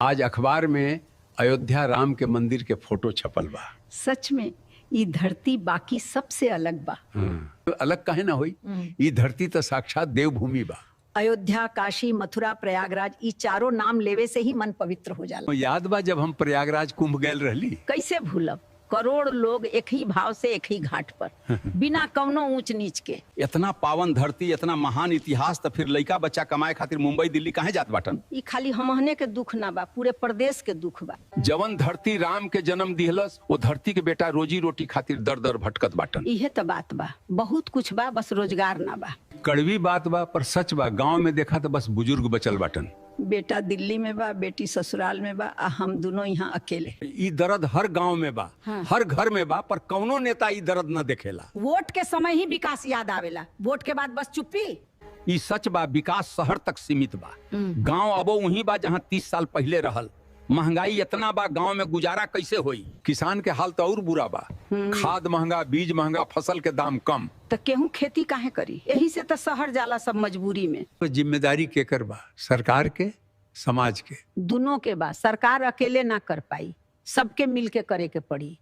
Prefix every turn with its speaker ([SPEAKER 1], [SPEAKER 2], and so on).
[SPEAKER 1] आज अखबार में अयोध्या राम के मंदिर के फोटो छपल बा।
[SPEAKER 2] सच में ई धरती बाकी सबसे अलग बा।
[SPEAKER 1] अलग काहे ना होई, ई धरती तो साक्षात देवभूमि बा।
[SPEAKER 2] अयोध्या, काशी, मथुरा, प्रयागराज, ई चारों नाम लेवे से ही मन पवित्र हो जाला।
[SPEAKER 1] याद बा जब हम प्रयागराज कुंभ गए रहली?
[SPEAKER 2] कैसे भूलब, करोड़ लोग एक ही भाव से एक ही घाट पर, बिना कौनो ऊंच नीच के।
[SPEAKER 3] इतना पावन धरती, इतना महान इतिहास, तो फिर लइका बच्चा कमाए खातिर मुंबई दिल्ली काहे जात बाटन?
[SPEAKER 2] ई खाली हमहने के दुख ना बा, पूरे प्रदेश के दुख बा।
[SPEAKER 1] जवन धरती राम के जन्म दिहलस, वो धरती के बेटा रोजी रोटी खातिर दर दर भटकत बाटन।
[SPEAKER 2] इहे तो बात बा, बहुत कुछ बा, बस रोजगार ना बा।
[SPEAKER 1] कड़वी बात बा पर सच बा, गांव में देखा तो बस बुजुर्ग बचल बाटन।
[SPEAKER 2] बेटा दिल्ली में बा, बेटी ससुराल में बा, आ हम दोनों यहाँ अकेले।
[SPEAKER 1] ई दर्द हर गांव में बा, हर घर में बा, पर कौनो नेता ई दर्द न देखेला।
[SPEAKER 2] वोट के समय ही विकास याद आवेला, वोट के बाद बस चुप्पी।
[SPEAKER 3] ई सच बा, विकास शहर तक सीमित बा, गांव अबो वहीं बा जहां 30 साल पहले रहल। महंगाई इतना बा, गांव में गुजारा कैसे होई?
[SPEAKER 1] किसान के हाल तो और बुरा बा, खाद महंगा, बीज महंगा, फसल के दाम कम।
[SPEAKER 2] तो केहू खेती काहे करी? यही से तो शहर जाला सब मजबूरी में।
[SPEAKER 1] तो जिम्मेदारी केकर बा, सरकार के, समाज के?
[SPEAKER 2] दोनों के बा, सरकार अकेले ना कर पाई, सबके मिल के करे के पड़ी।